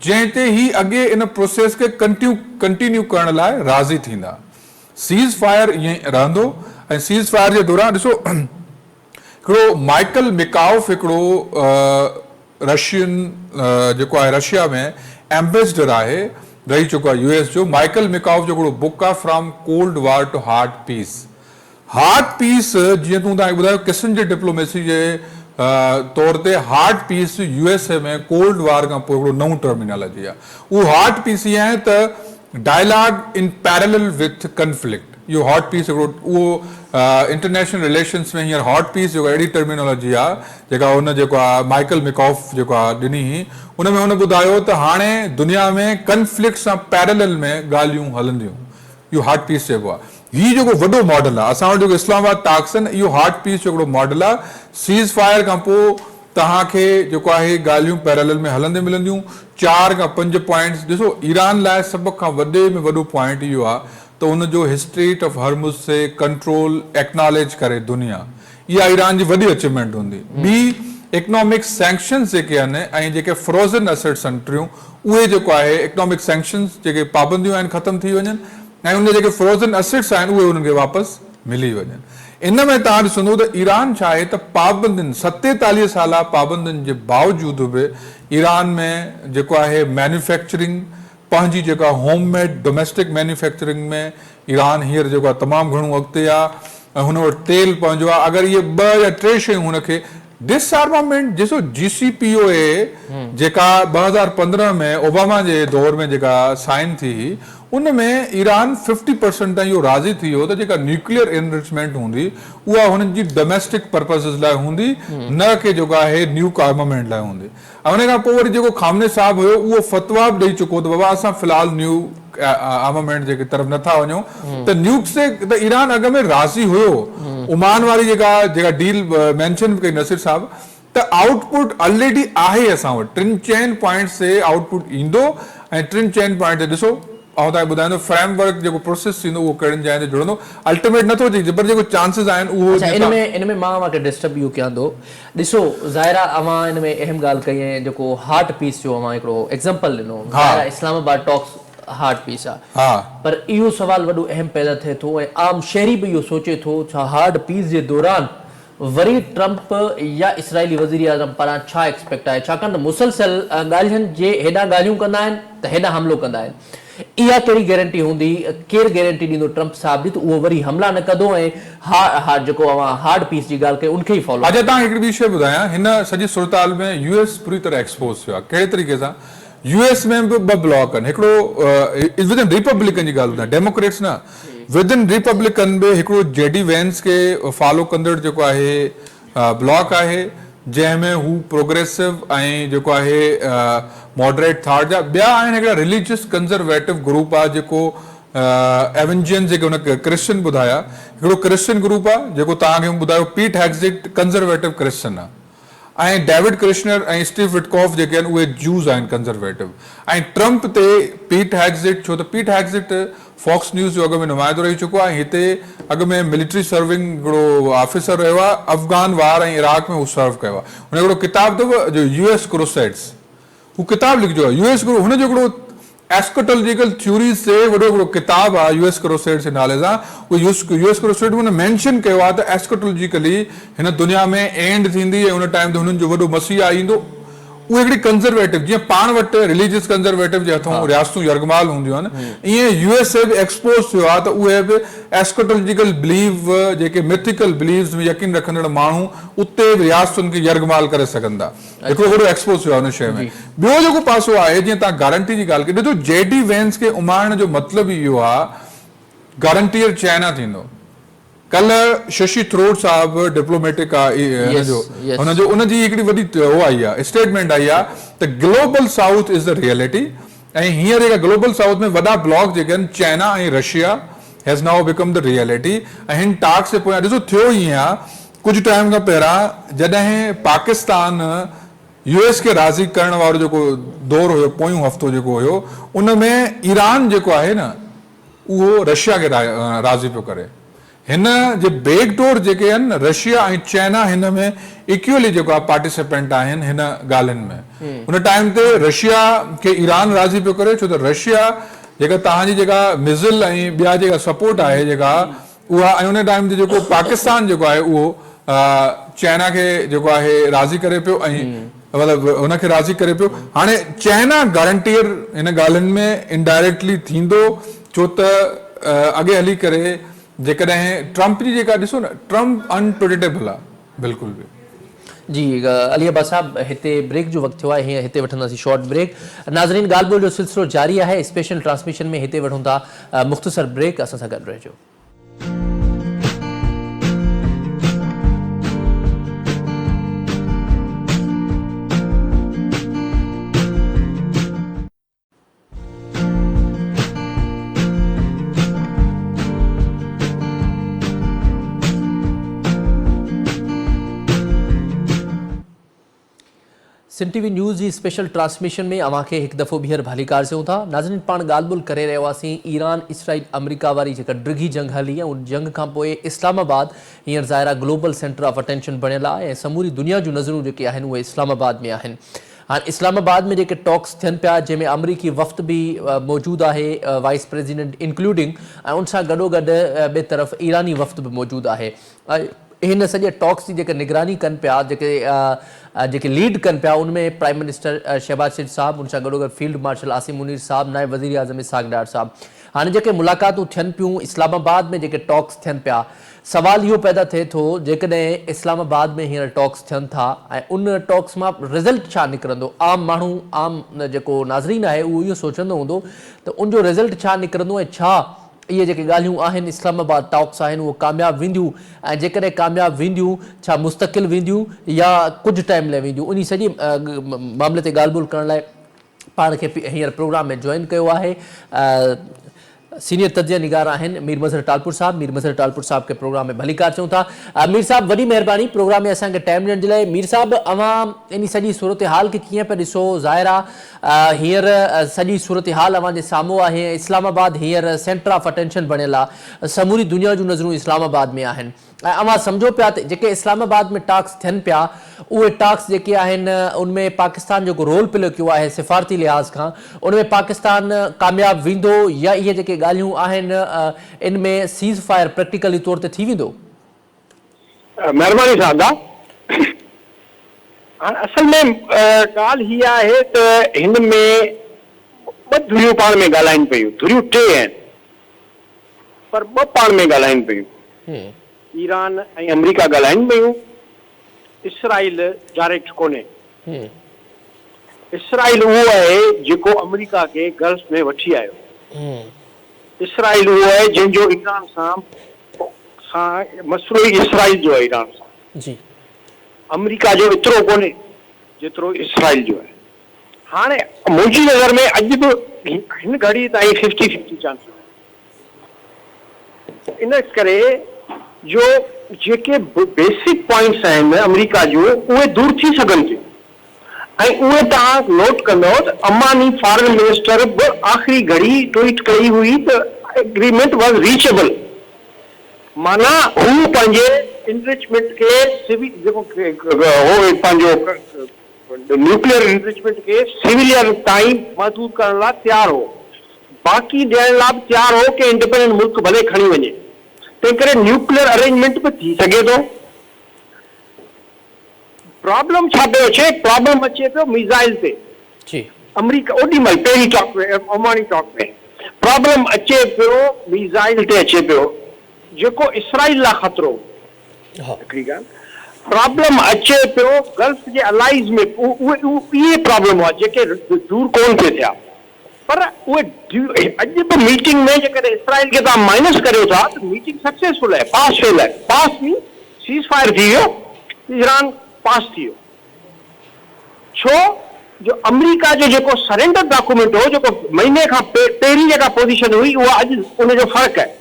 جنهن تي هي اڳي ان پروسيس کي ڪنٽيو ڪنٽينيو ڪرڻ لاء راضي ٿيندا. سيز فائر ائين رهندو ۽ سيز فائر جي دوران ڏسو هڪڙو مائيڪل ميڪائوف هڪڙو رشين جيڪو آهي رشيا ۾ ايمبيسڊر آهي رهي چڪو آهي يو ايس جو مائيڪل ميڪائوف جو هڪڙو بڪ آهي from cold war to hard peace hard peace جيئن تون توهان کي ٻڌايو ڪسنجر ڊپلوميسي جي طور تي hard peace U S A ۾ cold war کان پوء هڪڙو نئون ٽرمينالاجي آهي اهو هارڊ پيس ائين آهي ته dialogue in parallel with conflict اهو هاٽ پيس هڪڙو اهو انٽرنيشنل رليشنس ۾ هينئر هاٽ پيس جيڪو اهڙي ٽرمينالاجي آهي جيڪا هن جيڪو آهي مائيڪل ميڪوف جيڪو آهي ڏني هئي ان ۾ هن ٻڌايو ته هاڻي دنيا ۾ ڪنفلڪٽ سان پيرلل ۾ ڳالهيون هلنديون اهو هاٽ پيس چئبو آهي هي جيڪو وڏو ماڊل آهي اسان وٽ جيڪو اسلام آباد ٽاڪس آهن اهو هاٽ پيس جو هڪڙو ماڊل آهي سيز فائر کان پوء توهان کي جيڪو آهي ڳالهيون پيرلل ۾ هلندي ملنديون چار کان پنج پوائنٽس ڏسو ايران لاء سڀ کان وڏي ۾ وڏو پوائنٽ اهو آهي ته ان جو اسٽريٽ آف هرمز تي ڪنٽرول ايڪناليج ڪري دنيا اها ايران جي وڏي اچيومينٽ هوندي ٻي اڪنامڪ سينڪشنز جيڪي آهن ۽ جيڪي فروزن اسيٽس آهن ٽيون اهي جيڪو آهي اڪنامڪ سينڪشنز جيڪي پابنديون آهن ختم ٿي وڃن ۽ ان جا جيڪي فروزن اسيٽس آهن اهي انهن کي واپس ملي وڃن ان ۾ توهان ڏسندو ته ايران ڇا آهي ته پابندين 47 سالا پابندين جي باوجود به ايران ۾ جيڪو آهي مينوفيڪچرنگ پنهنجي جيڪا home made domestic manufacturing ۾ Iran هينئر جيڪو آهي تمام گهڻو اڳتي آهي ۽ هن وٽ تيل پنهنجو آهي اگر اهي ٻه يا ٽي شيون هن کي ڊس آرمامينٽ ڏسو جي سي پي او اي جيڪا 2015 ۾ اوباما جي دور ۾ جيڪا سائن ٿي هئي ان ۾ ايران ففٽي پرسنٽ تائين اهو راضي ٿي ويو ته جيڪا نيوڪليئر انرچمينٽ هوندي اها هنن جي ڊوميسٽڪ پرپزز لاء هوندي نه ڪي جيڪو آهي نيوڪ آرمامينٽ لاء هوندي ۽ ان کان پوء وري جيڪو خامنه صاحب هيو اهو فتويٰ به ڏئي چڪو ته بابا اسان في الحال نيو آرمامينٽ جي طرف نه ٿا وڃون ته نيوڪس تي ته ايران اڳ ۾ راضي هيو عمان واري جيڪا جيڪا ڊيل مينشن به ڪئي نصير صاحب ته آئوٽ پٽ الريڊي آهي اسان وٽ ٽن چئن پوائنٽس تي آئوٽ پٽ ايندو ۽ ٽن چئن پوائنٽ تي ڏسو آئون توهان کي ٻڌايان ٿو فريم ورڪ جيڪو پروسيس ٿيندو اهو ڪهڙين جاين تي جڙندو الٽيميٽ نٿو چئجي پر جيڪو چانسز آهن اهو اڇا ان ۾ ان ۾ مان اوهان کي ڊسٽرب اهو ڪيان ٿو ڏسو ظاهر آ اوهان ان ۾ اهم ڳالهه ڪئي ۽ جيڪو هارٽ پيس جو اوهان هڪڙو ايگزامپل ڏنو ظاهر آ اسلام آباد ٽاڪس هارٽ پيس آ پر اهو سوال وڏو اهم پيدا ٿئي ٿو ۽ عام شهري به اهو سوچي ٿو ڇا هارڊ پيس جي دوران وري ٽرمپ يا اسرائيلي وزيراعظم پاران ڇا ايڪسپيڪٽ آهي ڇاڪاڻ ته مسلسل ڳالهين جي هيڏانهن ڳالهيون ڪندا آهن ته هيڏانهن حملو ڪندا آهن اها ڪهڙي گيرنٽي هوندي ڪير گيرنٽي ڏيندو ٽرمپ صاحب جي ته اهو وري حملا نه ڪندو ۽ ها جيڪو اوهان هارڊ پيس جي ڳالهه ڪئي ان کي ئي فالو اچا توهان کي هڪڙي ٻي شيء ٻڌايان هن سڄي صورتحال ۾ يو ايس پوري طرح ايڪسپوز ٿيو آهي ڪهڙي طريقي سان يو ايس ۾ به ٻه بلاڪ آهن هڪڙو ودن ريپبلڪن جي ڳالهه ٻڌايان ڊيموڪريٽس نه ودن ريپبلڪن به هڪڙو جي ڊي وينس کي فالو ڪندڙ جيڪو آهي بلاڪ آهي جنهن ۾ هو پروگريسو ۽ جيڪو آهي ماڊريٽ ٿاٽ جا ٻيا آهن هڪڙا رليجس ڪنزرويٽو گروپ آهي جيڪو ايونجين جيڪي هن ڪرسچن ٻڌايا هڪڙو ڪرسچن گروپ آهي جيڪو توهان کي مون ٻڌايو پيٽ هيگزيٽ ڪنزرويٽو ڪرسچن آهي ۽ ڊيوڊ ڪرشنر ۽ اسٽيو وٽڪوف جيڪي آهن اهي جوز آهن ڪنزرويٽو ۽ ٽرمپ تي پيٽ هيگزيٽ ڇو ته پيٽ هيگزيٽ فاڪس نيوز جو اڳ ۾ نمائندو رهي چڪو آهي ۽ هتي اڳ ۾ ملٽري سرونگ هڪڙو آفيسر رهيو آهي افغان وار ۽ عراق ۾ هو سرو ڪيو آهي هن هڪڙو ڪتاب اٿو جو يو ايس ڪروسيڊس هو ڪتاب لکجو آهي يو ايس ڪرو هن جو هڪڙو ايسڪٽولوجيڪل ٿيوريز تي وڏو هڪڙو ڪتاب آهي يو ايس ڪروسيڊس جي نالي سان اهو يو ايس ڪروسيڊ ۾ هن مينشن ڪيو آهي ته ايسڪٽولوجيڪلي هن دنيا ۾ اينڊ ٿيندي ۽ ان ٽائيم تي هنن جو وڏو مسيحا ايندو اهي هڪڙي ڪنزرويٽو جيئن پاڻ وٽ رليجس ڪنزرويٽو جي هٿون رياستون يرغمال هونديون آهن ايئن يو ايس اي به ايڪسپوز ٿيو آهي ته اهي به ايسڪٽولوجيڪل بليف جيڪي ميٿيڪل بليفز ۾ يقين رکندڙ ماڻهو اتي به رياستن کي يرغمال ڪري سگهن ٿا هڪڙو وڏو ايڪسپوز ٿيو آهي ان شيء ۾ ٻيو جيڪو پاسو آهي جيئن توهان گارنٽي جي ڳالهه ڪئي ڏسو جي ڊي وينس کي اماڻڻ جو مطلب ئي اهو آهي گارنٽيئر چائنا ٿيندو ڪلهه ششي ٿرور صاحب ڊپلوميٽڪ آ هن جو هن جو ان جي هڪڙي وڏي هو آئي آ اسٽيٽمينٽ آئي آ ته global south is the reality ۽ هينئر جيڪا گلوبل سائوٿ ۾ وڏا بلاڪ جيڪي آهن China ۽ Russia has now become the reality ۽ هن ٽاڪس جي پويان ڏسو ٿيو ائين آ ڪجهه ٽائيم کان پهريان جڏهن پاڪستان يو ايس کي راضي ڪرڻ وارو جيڪو دور هيو پويون هفتو جيڪو هيو ان ۾ ايران جيڪو آهي نه اهو رشيا کي راضي پيو ڪري. هن جي بيڪ ڊور جيڪي آهن نه رشيا ۽ چائنا هن ۾ ايڪيولي جيڪو آهي پارٽيسپينٽ آهن هن ڳالهين ۾. ان ٽائيم تي رشيا کي ايران راضي پيو ڪري ڇو ته رشيا جيڪا توهان جي جيڪا مزل ۽ ٻيا جيڪا سپورٽ آهي جيڪا اها ۽ ان ٽائيم تي جيڪو پاڪستان جيڪو آهي اهو چائنا کي جيڪو آهي راضي ڪري پيو ۽ مطلب هن کي راضي ڪري پيو هاڻي چائنا گارنٽيئر هن ڳالهين ۾ انڊائريڪٽلي ٿيندو ڇو ته اڳي هلي ڪري جيڪڏهن ٽرمپ جي جيڪا ڏسو نه ٽرمپ انپريڊڪٽيبل آهي بلڪل به. جي علي عباس صاحب هتي بريڪ جو وقت ٿيو آهي هينئر هتي وٺنداسين شارٽ بريڪ ناظرين ڳالهه ٻولهه جو سلسلو جاري آهي اسپيشل ٽرانسميشن ۾ هتي وٺون ٿا مختصر بريڪ اسان سان گڏ رهجو. سنڌ ٽي وي نيوز جي اسپيشل ٽرانسميشن ۾ اوهان کي هڪ دفعو ٻيهر ڀليڪار چئون ٿا. ناظرين پاڻ ڳالهه ٻولهه ڪري رهيا هئاسين ايران اسرائيل آمريڪا واري جيڪا ڊگهي جنگ هلي ۽ ان جنگ کان پوء اسلام آباد هينئر ظاهر آهي گلوبل سينٽر آف اٽينشن بڻيل آهي ۽ سموري دنيا جون نظرون جيڪي آهن اهي اسلام آباد ۾ آهن. هاڻ اسلام آباد ۾ جيڪي ٽاڪس ٿين پيا جنهن ۾ آمريڪي وفد به موجود آهي وائيس پريزيڊنٽ انڪلوڊنگ ۽ ان سان گڏوگڏ ٻئي طرف ايراني وفد به موجود آهي ۽ هن سڄي ٽاڪس جي جيڪا نگراني ڪن پيا جيڪي جيڪي ليڊ ڪن پيا ان ۾ پرائم منسٽر شهباز شريف صاحب ان سان گڏوگڏ فيلڊ مارشل عاصم منير صاحب نائب وزيراعظم اسحاق ڊار صاحب. هاڻي جيڪي ملاقاتون ٿين پيون اسلام آباد ۾ جيڪي ٽاڪس ٿين پيا سوال اهو پيدا ٿئي ٿو جيڪڏهن اسلام آباد ۾ هينئر ٽاڪس ٿين ٿا ۽ ان ٽاڪس مان رزلٽ ڇا نڪرندو عام ماڻهو عام جيڪو ناظرين آهي اهو اهو سوچندو هوندو ته ان جو رزلٽ ڇا نڪرندو ۽ ڇا اهي جيڪي ڳالهيون آهن اسلام آباد ٽاڪس آهن اهو ڪامياب وينديون ۽ جيڪڏهن ڪامياب وينديون ڇا مستقل وينديون يا ڪجهه ٽائيم لاء وينديون انهي سڄي معاملي تي ڳالهه ٻولهه ڪرڻ لاء پاڻ کي هينئر پروگرام ۾ جوائن ڪيو آهي سينيئر تجزيه نگار آهن مير مظهر ٽالپر صاحب مير مظهر ٽالپر صاحب کي پروگرام ۾ ڀليڪار چئون ٿا مير صاحب وڏي مهرباني پروگرام ۾ اسان کي ٽائيم ڏيڻ جي لاء مير صاحب اوهان انهي سڄي صورتحال کي ڪيئن پيا ڏسو ظاهر آ هينئر سڄي صورتحال اوهان جي سامهون آهي ۽ اسلام آباد هينئر سينٽر آف اٽينشن بڻيل آ سموري دنيا جون نظرون اسلام آباد ۾ آهن ۽ اوهان سمجهو پيا ته جيڪي اسلام آباد ۾ ٽاڪس ٿين پيا اهي ٽاڪس جيڪي آهن ان ۾ پاڪستان جيڪو رول پلي ڪيو آهي سفارتي لحاظ کان ان ۾ پاڪستان ڪامياب ويندو يا اهي جيڪي ڳالهيون آهن ان ۾ سيز فائر پريڪٽيڪلي طور تي ٿي ويندو؟ مهرباني سان ادا. هاڻ اصل ۾ ڳالهه هي آهي ته هن ۾ ٻه ڌريون پاڻ ۾ ڳالهائين پيون، ڌريون ٽي آهن. پر ٻه پاڻ ۾ ڳالهائين پيون. ايران ۽ آمريڪا ڳالهائين پيون، اسرائيل ڊائريڪٽ ڪونهي. اسرائيل اهو آهي جيڪو آمريڪا کي گلف ۾ وٺي آيو. اسرائيل اهو آهي جنهن جو ايران سان سان مسئلو ئي اسرائيل جو آهي ايران سان. آمريڪا جو ايترو ڪونهي جيترو اسرائيل جو آهي. هاڻي منهنجي نظر ۾ اڄ به هن گهڙي تائين ففٽي ففٽي چانسز آهن. ان ڪري جو جيڪي بيسڪ پوائنٽس آهن آمريڪا جون اهي دور ٿي سگهن ٿيون ۽ اهي توهان نوٽ ڪندؤ ته عماني فارن منسٽر به آخري گهڙي ٽوئيٽ ڪئي هئي ته ايگريمينٽ واز ريچبل معنيٰ هو پنهنجي انرچمينٽ کي جيڪو هو پنهنجو نيوڪليئر انرچمينٽ کي سويلين تائين محدود ڪرڻ لاء تيار هو، باقي ڏيڻ لاء به تيار هو ڪنهن انڊيپينڊنٽ ملڪ ڀلي کڻي وڃي، تنهنڪري نيوڪليئر ارينجمينٽ به ٿي سگهي ٿو. پرابلم ڇا پيو اچي، پرابلم اچي پيو ميزائل تي، آمريڪا اوڏي مهل پهرين ٽاڪ ۾ عماني ٽاڪ ۾ پرابلم اچي پيو ميزائل تي اچي پيو جيڪو اسرائيل لاء خطرو هو. هڪڙي ڳالهه پرابلم اچي پيو گلف جي الائيز ۾ اهي پرابلم هئا جيڪي دور ڪون پئي ٿيا پر اهي اڄ به ميٽنگ ۾ جيڪڏهن اسرائيل کي توهان مائنس ڪريو ٿا ته ميٽنگ سڪسيسفل آهي پاس فيل آهي پاس مين سيز فائر ٿي ويو ايران پاس ٿي ويو ڇو جو آمريڪا جو جيڪو سرينڊر ڊاڪومينٽ هو جيڪو مهيني کان پهرين جيڪا پوزيشن هئي اها اڄ ان جو فرق آهي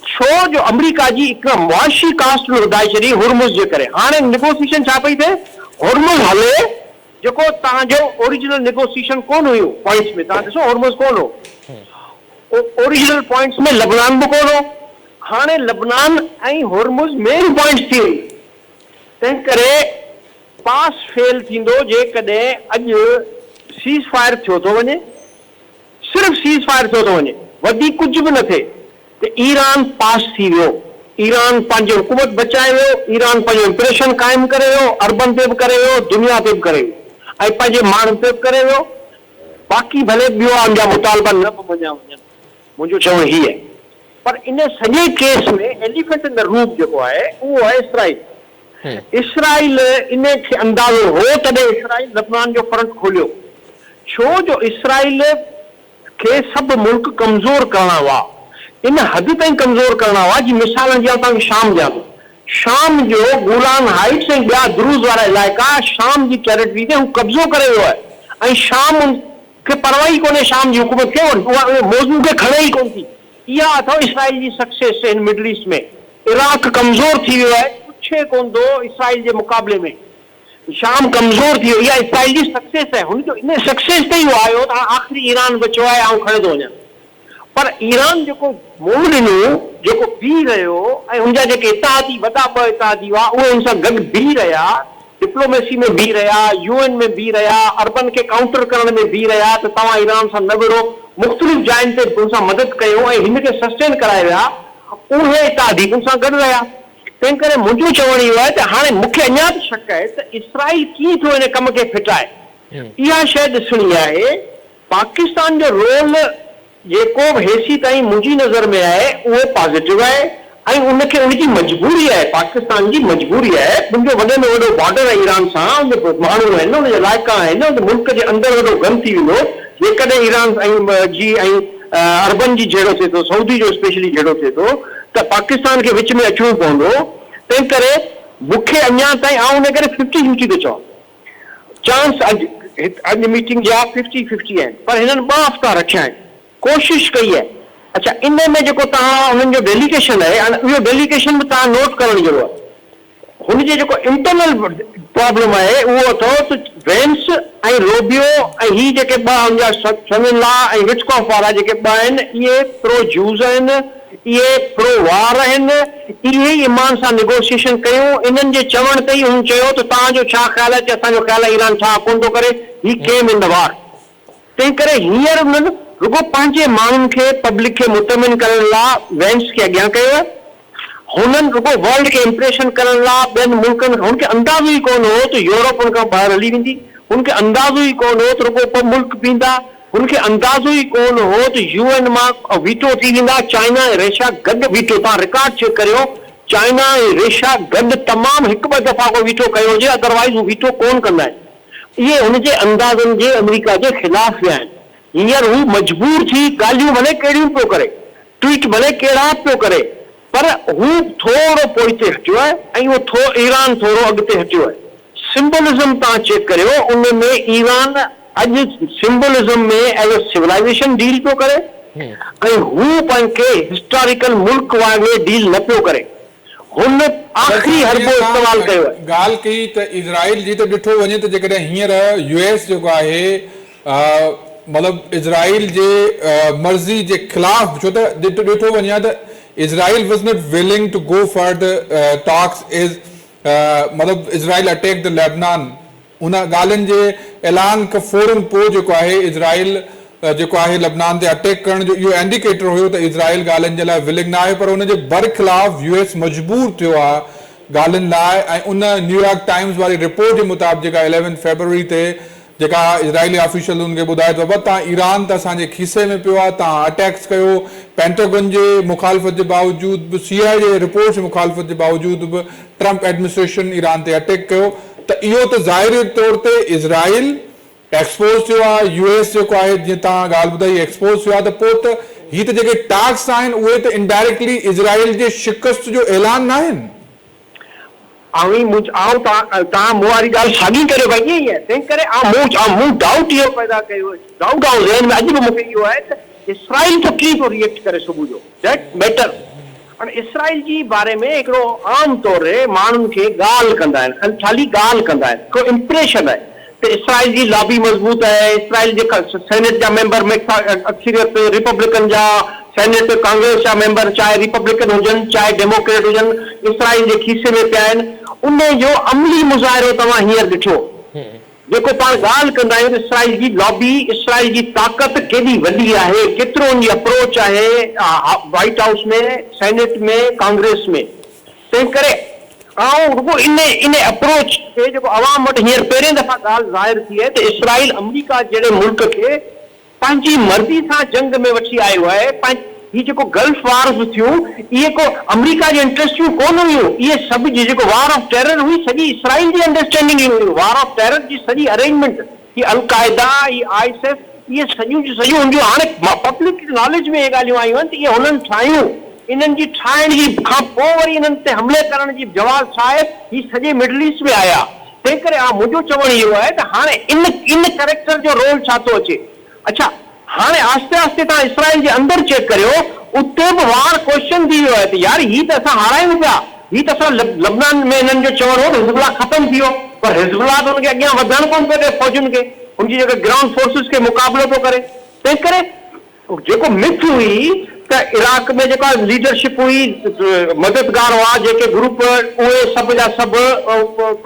ڇو جو آمريڪا جي هڪ معاشي ڪاسٽ به وڌائي ڇڏي هرمز جي ڪري. هاڻي نيگوسيشن ڇا پئي ٿئي؟ هرمز هلي جيڪو توهان جو اوريجنل نيگوسيشن ڪونه هيون پوائنٽس ۾ توهان ڏسو هرمز ڪونه هو اوريجنل پوائنٽس ۾ لبنان به ڪونه هو هاڻي لبنان ۽ هرمز مين پوائنٽس ٿي وئي تنهن ڪري پاس فيل ٿيندو جيڪڏهن اڄ سيز فائر ٿيو ٿو وڃي. صرف سيز فائر ٿيو ٿو وڃي وڌيڪ ڪجهه به نه ٿئي ته ايران پاس ٿي ويو، ايران پنهنجي حڪومت بچائي ويو، ايران پنهنجو امپريشن قائم ڪري ويو، عربن تي به ڪري ويو، دنيا تي به ڪري ويو ۽ پنهنجي ماڻهن تي به ڪري ويو، باقي ڀلي ٻيو ان جا مطالبا نه به مڃيا وڃن، منهنجو چوڻ هي آهي. پر ان سڄي case ۾ elephant in the room جيڪو آهي اهو آهي اسرائيل. اسرائيل ان کي اندازو هو تڏهن اسرائيل لبنان جو فرنٽ کوليو ڇو جو اسرائيل کي سڀ ملڪ ڪمزور ڪرڻا هئا ان حد تائين ڪمزور ڪرڻا هئا جي مثال جي آئون توهان کي شام ڏيان ٿو شام جو گولان هائيٽس ۽ ٻيا دروز وارا علائقا شام جي ٽيريٽري تي هو قبضو ڪري ويو آهي ۽ شام کي پرواهه ئي ڪونهي شام جي حڪومت کي اها ان موضوع کي کڻي ئي ڪونه ٿي اها اٿو اسرائيل جي سڪسيس هن مڊل ايسٽ ۾. عراق ڪمزور ٿي ويو آهي، پڇي ڪونه ٿو اسرائيل جي مقابلي ۾. شام ڪمزور ٿي ويو، اها اسرائيل جي سڪسيس آهي. هن جو ان سڪسيس تي ئي اهو آيو ته هاڻ آخري ايران بچيو آهي، آئون کڻي ٿو وڃان. پر ايران جيڪو منهن ڏنو، جيڪو بيهي رهيو ۽ هن جا جيڪي اتحادي، وڏا ٻه اتحادي هئا، اهي هن سان گڏ بيهي رهيا، ڊپلوميسي ۾ بيهي رهيا، يو اين ۾ بيهي رهيا، عربن کي ڪائونٽر ڪرڻ ۾ بيهي رهيا ته توهان ايران سان نه وڙهو، مختلف جاين تي هن سان مدد ڪيو ۽ هن کي سسٽين ڪرائي ويا، اهي اتحادي به هن سان گڏ رهيا. تنهن ڪري منهنجو چوڻ اهو آهي ته هاڻي مون کي اڃا به شڪ آهي ته اسرائيل ڪيئن ٿو ان ڪم کي ڦٽائي. اها شيء ڏسڻي آهي. پاڪستان جو رول. جيڪو به هيسيتائين منهنجي نظر ۾ آهي اهو پازيٽو آهي ۽ ان کي ان جي مجبوري آهي، پاڪستان جي مجبوري آهي، ان جو وڏي ۾ وڏو بارڊر آهي ايران سان، ان جا ماڻهو آهن، ان جا علائقا آهن، ان ملڪ جي اندر وڏو گن ٿي ويندو جيڪڏهن ايران ۽ جي ۽ عربن جي جهيڙو ٿئي ٿو، سعودي جو اسپيشلي جهيڙو ٿئي ٿو ته پاڪستان کي وچ ۾ اچڻو پوندو، تنهن ڪري مون کي اڃا تائين آئون ان ڪري ففٽي ففٽي ٿو چوان. چانس اڄ اڄ ميٽنگ جا ففٽي ففٽي آهن پر هنن ٻه هفتا رکيا آهن ڪوشش ڪئي آهي اڇا ان ۾ جيڪو توهان انهن جو ڊيليگيشن آهي هاڻي اهو ڊيليگيشن به توهان نوٽ ڪرڻ جهڙو آهي هن جي جيڪو انٽرنل پرابلم آهي اهو اٿو ته وينس ۽ روبيو ۽ هي جيڪي ٻه هن جا سن ان لا ۽ وٽڪاف وارا جيڪي ٻه آهن اهي پرو جوز آهن اهي پرو وار آهن، اهي ئي عمان سان نيگوسيئيشن ڪيون، انهن جي چوڻ تي ئي هن چيو ته توهان جو ڇا خيال آهي، چي اسان جو خيال آهي ايران ٺاهه ڪونه ٿو ڪري، هي ڪيم ان the وار. تنهن ڪري هينئر انهن رڳو پنهنجي ماڻهن کي، پبلڪ کي مطمئن ڪرڻ لا وينس کي اڳيان ڪيو آهي. هنن رڳو ورلڊ کي امپريشن ڪرڻ لا ٻين ملڪن کان، هن کي اندازو ئي ڪونه هو ته يورپ هن کان ٻاهر هلي ويندي، هن کي اندازو ئي ڪونه هو ته رڳو ٻه ملڪ بيهندا، هن کي اندازو ئي ڪونه هو ته يو اين مان ويٽو ٿي ويندا، چائنا ۽ رشيا گڏ ويٽو، توهان رڪارڊ چيڪ ڪريو، چائنا ۽ رشيا گڏ تمام هڪ ٻه دفعا ڪو ويٽو ڪيو هجي ادروائيز هو ويٽو ڪونه ڪندا آهن. اهي هن جي اندازن جي آمريڪا جي خلاف ويا آهن. هينئر هو مجبور ٿي ڳالهيون ڀلي ڪهڙيون به پيو ڪري، ٽوئيٽ ڀلي ڪهڙا به پيو ڪري پر هو ٿورو پوئتي هٽيو آهي ۽ اهو ٿو ايران ٿورو اڳتي هٽيو آهي. سمبولزم توهان چيڪ ڪريو ان ۾ ايران اڄ symbolism ۾ as a civilisation deal پيو ڪري ۽ هو پنهن کي هسٽاريڪل ملڪ وانگي ڊيل نه پيو ڪري. هن آخري حربو استعمال ڪيو آهي. ڳالهه ڪئي ته اسرائيل جي ته ڏٺو وڃي ته جيڪڏهن هينئر يو ايس جيڪو آهي مطلب اسرائيل جي مرضي جي خلاف ڇو ته ڏٺو وڃي ها ته Israel was not willing to go for the talks as مطلب اسرائيل اٽيڪ the لبنان ان ڳالهين جي اعلان کان فورن پوء جيڪو آهي اسرائيل جيڪو آهي لبنان تي اٽيڪ ڪرڻ جو اهو انڊيڪيٽر هيو ته اسرائيل ڳالهين جي لاء ولنگ نه آهي پر ان جي برخلاف يو ايس مجبور ٿيو آهي ڳالهين لاء ۽ ان نيويارڪ ٽائمز واري رپورٽ جي مطابق جيڪا اليون فيبروري تي جيڪا اسرائيلي آفيشلز ان کي ٻڌايو ته بابا تان ايران ته اسان جي کيسي ۾ پيو آهي تان اٽيڪس ڪيو پينٽاگون جي مخالفت جي باوجود به سي آء جي رپورٽس جي مخالفت جي باوجود به ٽرمپ ايڊمنسٽريشن ايران تي اٽيڪ ڪيو ته اهو ته ظاهري طور تي اسرائيل ايڪسپوز ٿيو آهي يو ايس جيڪو آهي جيئن توهان ڳالهه ٻڌائي ايڪسپوز ٿيو آهي ته پوء ته هي ته جيڪي ٽاڪس آهن اهي ته انڊائريڪٽلي اسرائيل جي شڪست جو اعلان ناهن. آئون مون آئون توهان توهان مون واري ڳالهه ساڳي ڪريو پيا ائين ئي آهي تنهن ڪري آئون مون آئون مون ڊائوٽ اهو پيدا ڪيو ڊائوٽ آئون ذهن ۾ اڄ به مون کي اهو آهي ته اسرائيل ٿو ڪيئن ٿو ري ايڪٽ ڪري صبح جو that matter هاڻي اسرائيل جي باري ۾ هڪڙو عام طور ماڻهن کي ڳالهه ڪندا آهن خالي ڳالهه ڪندا آهن هڪڙو امپريشن آهي ته اسرائيل جي لابي مضبوط آهي اسرائيل جي سينيٽ جا ميمبر اڪثريت ريپبلڪن جا سينيٽ ڪانگريس جا ميمبر چاهي ريپبلڪن هجن چاهي ڊيموڪريٽ هجن اسرائيل جي کيسي ۾ پيا آهن انهي جو عملي مظاهرو توهان هينئر ڏٺو. جيڪو پاڻ ڳالهه ڪندا آهيون ته اسرائيل جي لابي، اسرائيل جي طاقت ڪيڏي وڏي آهي، ڪيترو ان جي اپروچ آهي وائيٽ هائوس ۾، سينيٽ ۾، ڪانگريس ۾. تنهن ڪري آئون رڳو ان ان اپروچ کي جيڪو عوام وٽ هينئر پهرين دفعا ڳالهه ظاهر ٿي آهي ته اسرائيل آمريڪا جهڙي ملڪ کي پنهنجي مرضي سان جنگ ۾ وٺي آيو آهي، هي جيڪو گلف وارز ٿيون اهي ڪو آمريڪا جي انٽريسٽ جون ڪونه هيون، اهي سڀ جي جيڪو وار آف ٽيرر هئي سڄي اسرائيل جي انڊرسٽينڊنگ جي هيون، وار آف ٽيرر جي سڄي ارينجمينٽ هي القاعده هي آئيس ايس اهي سڄيون جون سڄيون هن جون هاڻي پبلڪ ناليج ۾ اهي ڳالهيون آيون آهن ته اهي هنن ٺاهيون، انهن جي ٺاهڻ جي کان پوء وري انهن تي حملي ڪرڻ جي جواز ٺاهي هي سڄي مڊل ايسٽ ۾ آيا. تنهن ڪري آ منهنجو چوڻ اهو آهي ته هاڻي ان ان ڪريڪٽر جو رول ڇا ٿو اچي؟ اڇا هاڻي آهستي آهستي توهان اسرائيل جي اندر چيڪ ڪريو اتي به وار ڪوئسچن ٿي ويو آهي ته يار هي ته اسان هارايون پيا هي ته اسان لبنان ۾ هنن جو چوڻ هو ته حزب الله ختم ٿي ويو پر حزب الله ته ان کي اڳيان وڌڻ ڪونه پيو ڏئي فوجن کي ان جي جيڪا گرائونڊ فورسز کي مقابلو پيو ڪري تنهن ڪري جيڪو مٿ هئي ته عراق ۾ جيڪا ليڊرشپ هئي مددگار هئا جيڪي گروپ اهي سڀ جا سڀ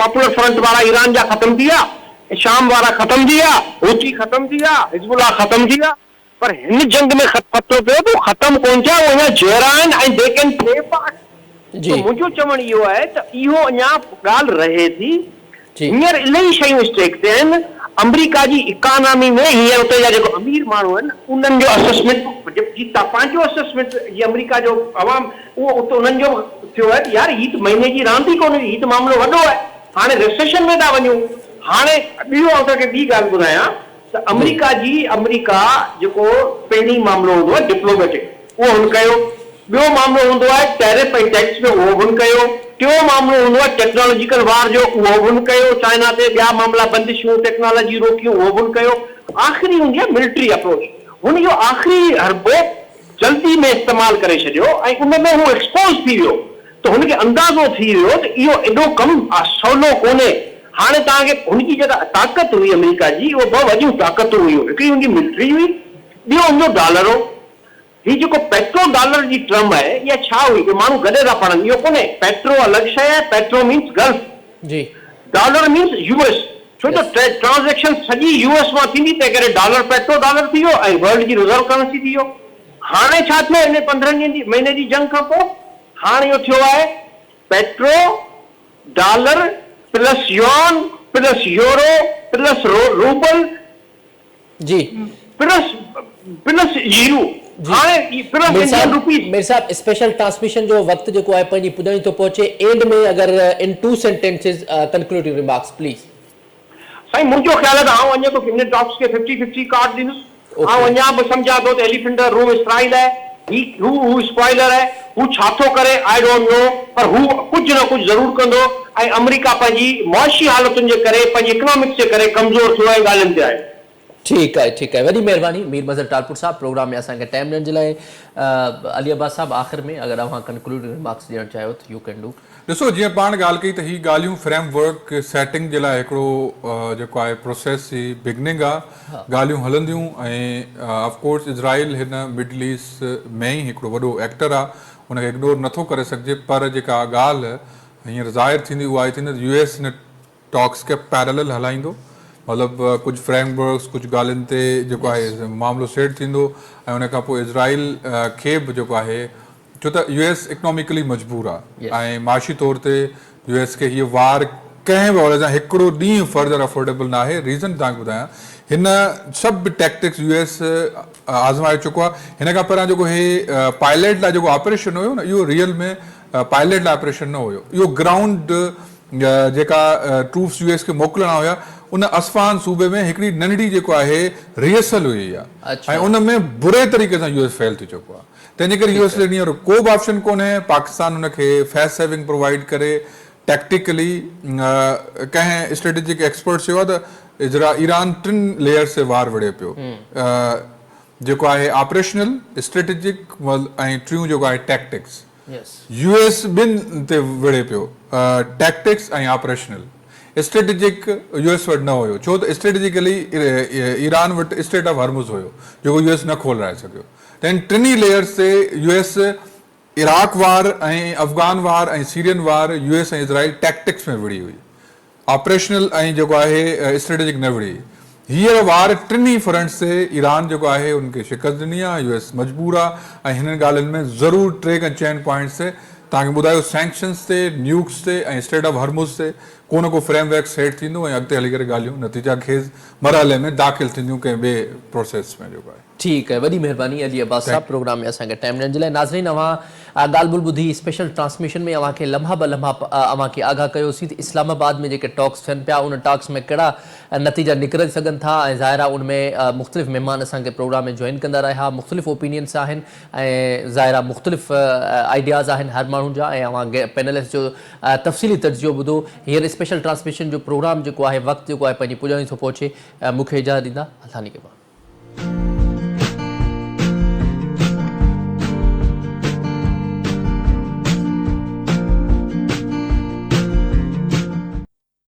پاپولر فرنٽ وارا ايران جا ختم ٿي ويا شام وارا ختم ٿي ويا حوثي ختم ٿي ويا حزب الله ختم ٿي ويا پر هن جنگ ۾ پتو پيو ته هو ختم ڪونه ٿيا اهي اڃا جيئرا آهن ۽ the ڪين پلي پارٽ ته منهنجو چوڻ اهو آهي ته اهو اڃا ڳالهه رهي ٿي هينئر الاهي شيون اسٽيڪ تي آهن. آمريڪا جي اڪانامي ۾ هينئر اتي جا جيڪو امير ماڻهو آهن انهن جو اسسمينٽ جي پنهنجو اسسمينٽ جي آمريڪا جو عوام اهو اتي انهن جو به ٿيو آهي ته يار هي ته مهيني جي راند ئي ڪونهي هي ته معاملو وڏو آهي هاڻي ريسيشن ۾ ٿا وڃون هاڻي ٻيو آئون توهان کي ٻي ڳالهه ٻڌايان ته آمريڪا جي آمريڪا جيڪو پهرين معاملو هوندو آهي ڊپلوميٽڪ اهو هن ڪيو، ٻيو معاملو هوندو آهي ٽيرف ۽ ٽيڪس جو اهو به هن ڪيو، ٽيون معاملو هوندو آهي ٽيڪنالاجيڪل وار جو اهو به هن ڪيو، چائنا تي ٻيا معاملا بندشون، ٽيڪنالاجي روڪيون اهو به هن ڪيو، آخري هوندي آهي ملٽري اپروچ، هن اهو آخري حربو جلدي ۾ استعمال ڪري ڇڏيو ۽ ان ۾ هو ايڪسپوز ٿي ويو ته هن کي اندازو ٿي ويو ته اهو ايڏو ڪم سولو ڪونهي، هاڻي توهان کي هن جي جيڪا طاقت هئي آمريڪا جي اهو ٻه وڏيون طاقتون هيون هڪڙي هن جي ملٽري هئي ٻيو هن جو ڊالر هو. هي جيڪو پيٽرو ڊالر جي ٽرم آهي اها ڇا هئي جو ماڻهو گڏ ٿا پڙهن اهو ڪونهي پيٽرو الڳ شيء آهي پيٽرو مينس گلف جي ڊالر مينس يو ايس ڇو جو ٽرانزيڪشن سڄي يو ايس مان ٿيندي تنهن ڪري ڊالر پيٽرو ڊالر ٿي ويو ۽ ورلڊ جي رزرو ڪرنسي ٿي ويو هاڻي ڇا ٿيو ان 15 ڏينهن جي مهيني جي جنگ کان پوء هاڻ اهو ٿيو آهي petro dollar plus yuan plus euro plus rouble جي. پلس پلس يورو هاڻي پلس انڊين روپيز. مير صاحب اسپيشل ٽرانسميشن جو وقت جيڪو آهي پنهنجي پڄاڻي ٿو پهچي اينڊ ۾ اگر in two sentences concluding remarks please. سائين منهنجو خيال آهي ته آئون اڃا به انهن ٽاڪس کي ففٽي ففٽي ڪارڊ ڏيندس. آئون اڃا به سمجهان ٿو ته ايليفنٽ ان روم اسرائيل آهي. هي هو هو اسپوائلر آهي. هو ڇا ٿو ڪري I don't know پر هو ڪجهه نه ڪجهه ضرور ڪندو ۽ آمريڪا پنهنجي معاشي حالتن جي ڪري پنهنجي اڪنامڪس جي ڪري ڪمزور ٿيو ۽ ڳالهين تي آيو. ٺيڪ آهي ٺيڪ آهي وڏي مهرباني مير مظهر ٽالپر صاحب پروگرام ۾ اسان کي ٽائيم ڏيڻ جي لاء علي عباس صاحب آخر ۾ اگر اوهان ڪنڪلوڊنگ ريمارڪس ڏيڻ چاهيو ته you can do. ڏسو جيئن پاڻ ڳالهه ڪئي ته هي ڳالهيون فريم ورڪ سيٽنگ جي لاء هڪڙو جيڪو آهي پروسيس جي بگننگ آ ڳالهيون هلنديون ۽ آف ڪورس اسرائيل هن مڊل ايسٽ ۾ ئي هڪڙو وڏو ايڪٽر آ ان کي اگنور نٿو ڪري سگهجي پر جيڪا ڳالهه هينئر ظاهر ٿيندي اها هي ٿيندي ته يو ايس هن ٽاڪس کي پيرلل هلائيندو مطلب ڪجهه فريم ورڪس ڪجهه ڳالهين تي جيڪو آهي معاملو سيٽ ٿيندو ۽ ان کان پوء اسرائيل کي به جيڪو آهي ڇو ته يو ايس اڪناميڪلي مجبور آ ۽ معاشي طور تي يو ايس کي هيء وار ڪنهن به حوالي سان هڪڙو ڏينهن فرڌر افورڊيبل ناهي ريزن توهان کي ٻڌايان هن سڀ ٽيڪٽڪس يو ايس آزمائي چڪو آ هن کان پهريان جيڪو هي پائليٽ لاء جيڪو آپريشن هيو نه اهو ريئل ۾ پائليٽ لاء آپريشن نه هيو اهو گرائونڊ جيڪا ٽروپس يو ايس کي موڪلڻا هيا ان اصفهان صوبي ۾ هڪڙي ننڍڙي جيڪو آهي ريهرسل هئي اها ۽ ان ۾ بري طريقي سان يو ايس فيل ٿي چڪو آ تنهن جي ڪري يو ايس لي هينئر ڪو به آپشن ڪونهي، پاڪستان ان کي فيس سيونگ پرووائيڊ ڪري ٽيڪٽيڪلي ڪنهن اسٽريٽجڪ ايڪسپرٽ چيو آهي ته ايران ٽن ليئرز تي وار وڙهي پيو جيڪو آهي آپريشنل، اسٽريٽجڪ ۽ ٽيون جيڪو آهي ٽيڪٽڪس. يو ايس ٻن تي وڙهي پيو tactics ۽ operational. Strategic U S وٽ نه هيو ڇو ته اسٽريٽجڪلي ايران وٽ اسٽريٽ آف هرمز هيو جيڪو يو ايس نه کولرائي سگهيو. تن ٽنهي ليئرز تي يو ايس عراق وار ۽ افغان وار ۽ Syrian war U S ۽ Israel tactics ۾ وڙهي هئي آپريشنل ۽ جيڪو آهي اسٽريٽجڪ نه وڙهي هيئر وار ٽنهي فرنٽس تي ايران جيڪو آهي ان کي شڪست ڏني آهي يو ايس مجبور آهي ۽ هنن ڳالهين ۾ ضرور ٽي کان چئن پوائنٽس تي توهان کي ٻڌايو سينڪشنز تي نيوڪس تي ۽ اسٽيٽ آف هرمز تي ڪو نه ڪو فريم ورڪ سيٽ ٿيندو ۽ اڳتي هلي ڪري ڳالهيون نتيجا خيز مرحلي ۾ داخل ٿينديون ڪنهن ٻئي پروسيس ۾ جيڪو آهي. ٺيڪ آهي وڏي مهرباني علي عباس صاحب پروگرام ۾ اسان کي ٽائيم ڏيڻ جي لاء ناظرين اوهان ڳالهه ٻولهه ٻڌي اسپيشل ٽرانسميشن ۾ اوهان کي لمحا به لمحا اوهان کي آگاهه ڪيوسين ته اسلام آباد ۾ جيڪي ٽاڪس ٿين پيا ان ٽاڪس ۾ ڪهڙا نتيجا نڪري سگهن ٿا ۽ ظاهر آهي ان ۾ مختلف مهمان اسان کي پروگرام ۾ جوائن ڪندا رهيا مختلف اوپينينس آهن ۽ ظاهر آهي مختلف آئيڊياز آهن هر ماڻهو جا ۽ اوهان پينلسٽ جو تفصيلي تجزيو ٻڌو هينئر اسپيشل ٽرانسميشن جو پروگرام جيڪو آهي وقت جيڪو آهي پنهنجي پڄاڻي ٿو پهچي مون کي اجازت ڏيندا الله نگهبان.